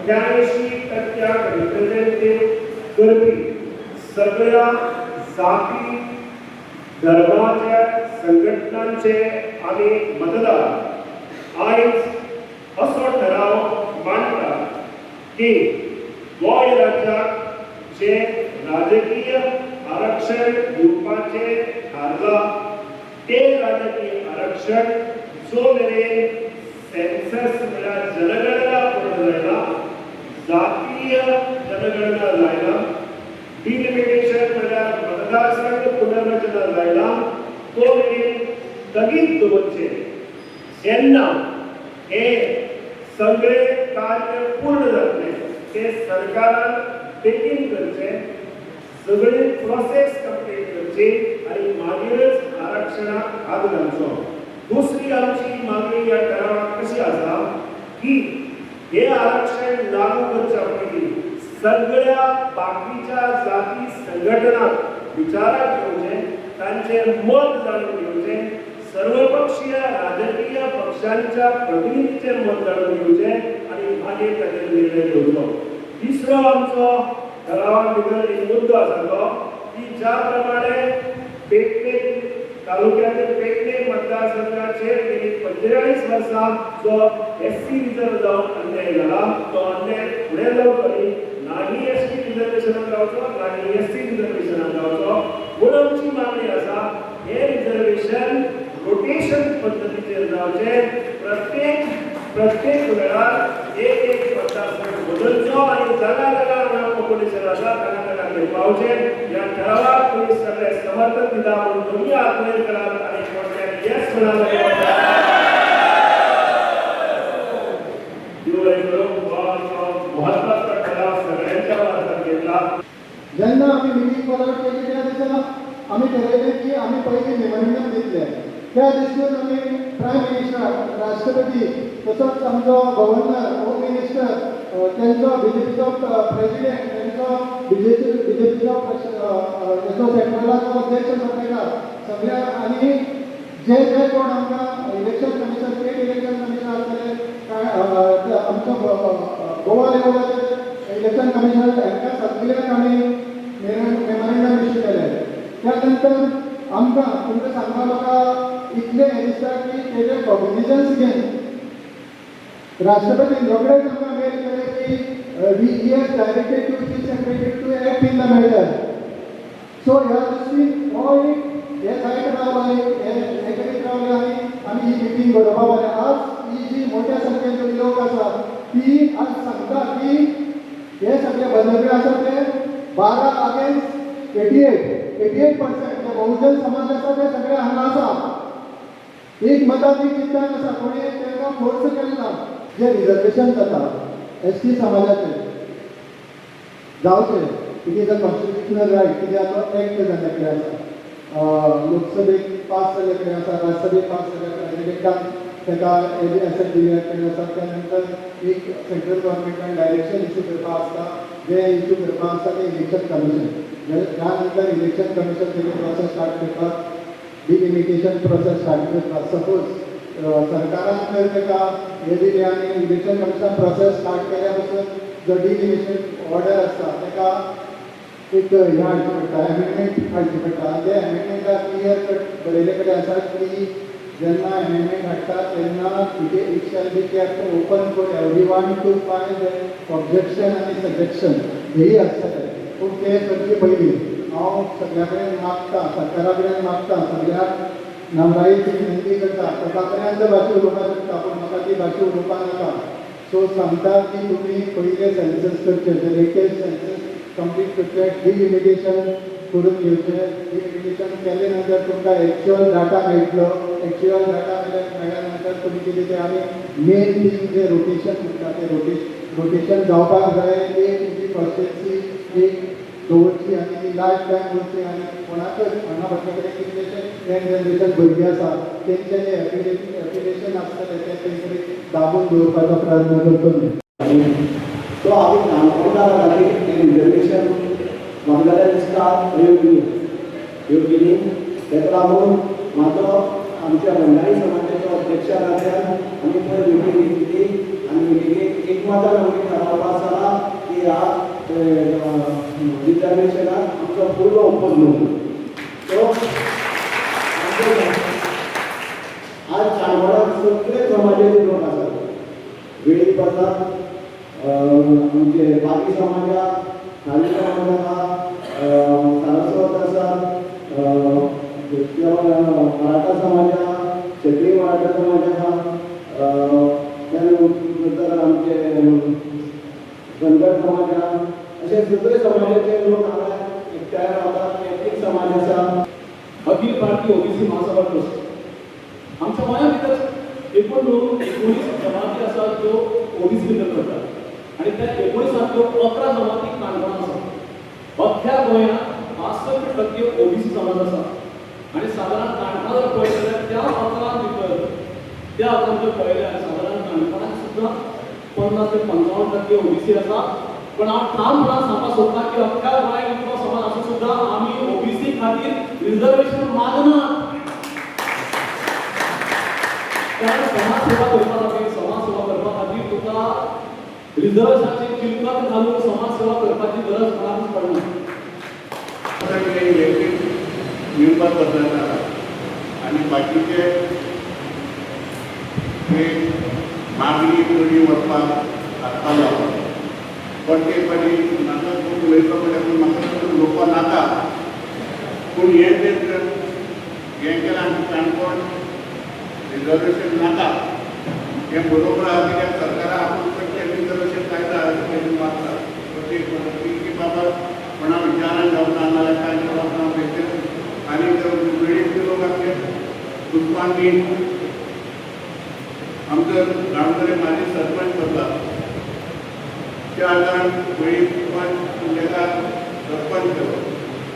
88% representative करपी सगळ्या जाती धर्माच्या संघटनांचे आमी मतदार आयज असो ठराव मांडटा की गोंय राज्याक जे राजकीय आरक्षण दिवपाचें थारलां तें राजकीय आरक्षण जो मेरेन सेन्सस म्हळ्यार जनगणना पूर्ण जायना, जातीय जनगणना जायना, डिलिमिटेशन म्हळ्यार मतदारसंघ पुनर्रचना जायना तो मेरेन स्थगीत दवरचें. जेन्ना हे सगळे कार्य पूर्ण जातलें ते सरकारान बेगीन करचें, सगळे प्रोसेस कंप्लीट करची आनी मागीरच आरक्षणाक हात घालचो. दुसरी आमची मागणी ह्या ठरावाक कशी आसा की हे आरक्षण लागू करच्या पयलीं सगळ्या बाकीच्या जाती संघटनांक विचारात घेवचें, तांचें मत जाणून घेवचें, सर्वपक्षीय राजकीय पक्षांच्या प्रतिनिधीचें मत जाणून घेवचें आनी मागीर ताचेर निर्णय घेवचो. तिसरो आमचो ठरावा भितर एक मुद्दो आसा तो की ज्या प्रमाणे पेडणे तालुक्याचे पेडणे मतदारसंघाचेर गेली 45 वर्सां जो एससी रिजर्व जावन अन्याय जाला तो अन्याय फुडें जावचो न्ही, नाही एसटी रिजर्वेशनाक जावचो नाही एससी रिजर्वेशनाक जावचो. म्हूण आमची मागणी आसा हें रिजर्वेशन रोटेशन पद्दतीचेर जावचें, प्रत्येक प्रत्येक वेळार एक एक मतदारसंघ बदलचो आनी जागा जागा हांगा पॉप्युलेशन आसा तांगा तांगा ते पावचें. ह्या ठरावाक तुमी सगळे समर्थन दिता म्हणून दोनूय हात वयर करात आनी मोठ्यान येस म्हणात. महत्वाचा ठराव सगळ्यांच्या मार्फत घेतला. जेन्ना आमी मिटींग कॉल आउट केली त्या दिसा आमी ठरयलें की आमी पयलीं मेमोरेंडम दितले. त्या दृश्टीन आमी प्रायम मिनिस्टर, राष्ट्रपती, तसोच आमचो गव्हर्नर, होम मिनिस्टर, तेंचो बीजेपीचो प्रेजिडेंट, तेंचो बीजेपीचो हेचो सेंट्रलाचो अध्यक्ष सगळ्या सगळ्या आनी जे जे कोण आमकां election commission, state election commission आसतले, आमचो गोवा लेवलाचेर इलेक्शन कमिशनर, हांकां सगळ्यांक आमी मेमोरेंडम इश्यू केलें. त्या नंतर आमकां तुमकां सांगपाक म्हाका इतलें हें दिसता की तेजें कॉग्निजन्स घेवन राष्ट्रपतीन रोखडेच आमकां मेल केलें की we he has directed to chief secretary to act in the matter. So ह्या दृश्टीन हो एक हे जायत रावला, हे हे करीत रावले आनी आमी ही मिटींग घडोवपा बरें. आज ही जी मोठ्या संख्येन जी लोक आसा ती आज सांगता की हे सगळे बदलवे आसा ते 12 अगेन्स्ट 88% जे बहुजन समाज आसा ते सगळे हांगा आसा. एक मताची चिंतन आसा, कोणी तांकां फोर्स केले ना. जे रिजर्वेशन जाता एस टी समाजाचें जावचें, it is a constitutional right. कित्याक तो एक्ट जाल्ले कडेन आसा, लोकसभेक पास जाल्ले कडेन आसा, राज्यसभेक पास जाल्ले प्रेजिडेंटान ताका एसेंट दिल्ले कडेन आसा. त्या नंतर एक सेंट्रल गव्हर्मेंटान डायरेक्शन इशू करपा आसता, जें इशू करपा आसता तें इलेक्शन कमिशन. ह्या नंतर इलेक्शन कमिशन तेजें प्रोसेस स्टार्ट करपाक, डिलिमिटेशन प्रोसेस स्टार्ट करपाक. सपोज सरकारान जर ताका हें दिलें आनी इलेक्शन कमिशन प्रोसेस स्टार्ट केल्या पसून जो डिलिमिटेशन ऑर्डर आसता ताका एक हें हाडचें पडटा, एमेंडमेंट हाडचें पडटा. आनी ते एमेंडमेंटाक क्लियर कट बरयल्ले कडेन आसा की जेन्ना एमेंडमेंट हाडटा तेन्ना it shall be kept open for every one to file objection आनी सजेशन हेय आसतलें. पूण तें करचे पयलीं हांव सगळ्या कडेन मागता, सरकारा कडेन मागता, सगळ्याक नमळायेची विनंती करता. लोकां पर्यंत भाशा उलोवपाक शकता पूण म्हाका ती भाशा उलोवपाक नाका. सो सांगता की तुमी पयलें सेन्सस करचें, जे लेटेस्ट सेन्सस कंप्लीट करचें, डिलिमिटेशन करून घेवचें. डिलिमिटेशन केले नंतर तुमकां एक्च्युअल डाटा मेळटलो. एक्च्युअल डाटा मेळ्ळ्या नंतर तुमी कितें तें आमी मेन थींग जें रोटेशन म्हणटा तें रोटेशन जावपाक जाय. एक तुमची कॉन्स्टिट्युएन्सी एक दवरची आनी ती लायफ टायम उरची आनी कोणाकच हांगा फाटल्या कडेन कितलेशे यंग जनरेशन भुरगे आसा तेंचें जें एफिलिएशन आसतलें तें तेंच्यानी दाबून दवरपाचो प्रयत्न करतलो. सो आमी काणकोणकारां खातीर हें रिजर्वेशन म्हाका जाल्यार दिसता योग्य न्ही, योग्य न्ही. ताका लागून म्हाजो आमच्या भंडारी समाजाच्या अध्यक्षा नात्यान आमी पयर मिटींग घेतली आनी मिटिंगेक एकमतान आमी थाराव पास वेळीप आसा, आमचे बाकी समाज आहा, खाली समाज आहा, सारस्वत आसा, मराठा समाज आहा, क्षत्रीय मराठा समाज आहा, त्या नंतर आमचे धनगर समाज आहा. अशे सगळे समाजाचे लोक हांगा एकठांय रावतात. एथनीक समाज आसा. अखिल भारतीय ओबीसी महासभा ट्रस्ट आमच्या गोंया भितर एकूण मेळून 19 जमाती आसात ज्यो ओबीसी भितर करतात आनी त्या 19 11 जमाती काणकोणा आसा. अख्ख्या गोंयांत 62% ओबीसी समाज आसा आनी सादारण काणकोणा जर पळयलें जाल्यार त्या 11 भितर त्या 11 जर पळयल्यार सादारण काणकोणाक सुद्दां 50 ते 55% ओबीसी आसा. पण हांव ठामपणान सांगपाक सोदता की अख्ख्या गोंयांत इतलो समाज आसून सुद्दां आमी ओबीसी खातीर रिजर्वेशन मागना. कारण समाजसेवा करपा खातीर, समाजसेवा करपा खातीर तुका रिजर्वेशनाची चिलखत घालून समाजसेवा करपाची गरज कोणाकूच पडना. इलेक्ट्रीक मेंबर बदलणार आनी बाकीचे मागणी फुडें वचपाक हाडपा जावो. पण ते फाटी म्हाका कोण उलयता पळय पूण म्हाका चड उलोवपाक नाका. पूण हें जें हें केलां आमचें काणकोण रिजर्वेशन नाका हें बरोबर आहा. कित्याक सरकारा आपूण पडचें रिजर्वेशन कायदा अशें मागता. पण ते की बाबा कोणा विचारान जावना नाजाल्यार कांय करप ना बेश्टें. आनी वेळीप लोक आमचे कुसपान बी आमचो गांवकडे माजी सरपंच बसला त्या आदारान वेळीप पंच ताका सरपंच केलो.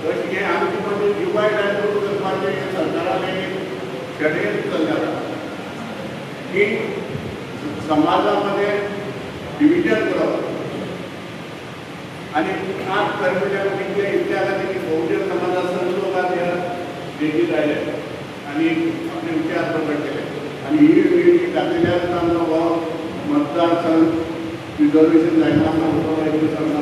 तशें हें आमचें म्हणजे डिवायड अँड रूल करपाचें हें सरकारान एक षडयंत्र चल्लें आसा की समाजामध्ये डिविजन करप आनी आज खरें म्हणल्यार इतले इतल्या खातीर की बहुजन समाजा सगळे लोक आज ह्या स्टेजीर आयले आनी आपले विचार प्रकट केले. आनी ही युनिटी दाखयल्यार आमचो हो मतदारसंघ रिजर्वेशन जायना म्हणून सांगना.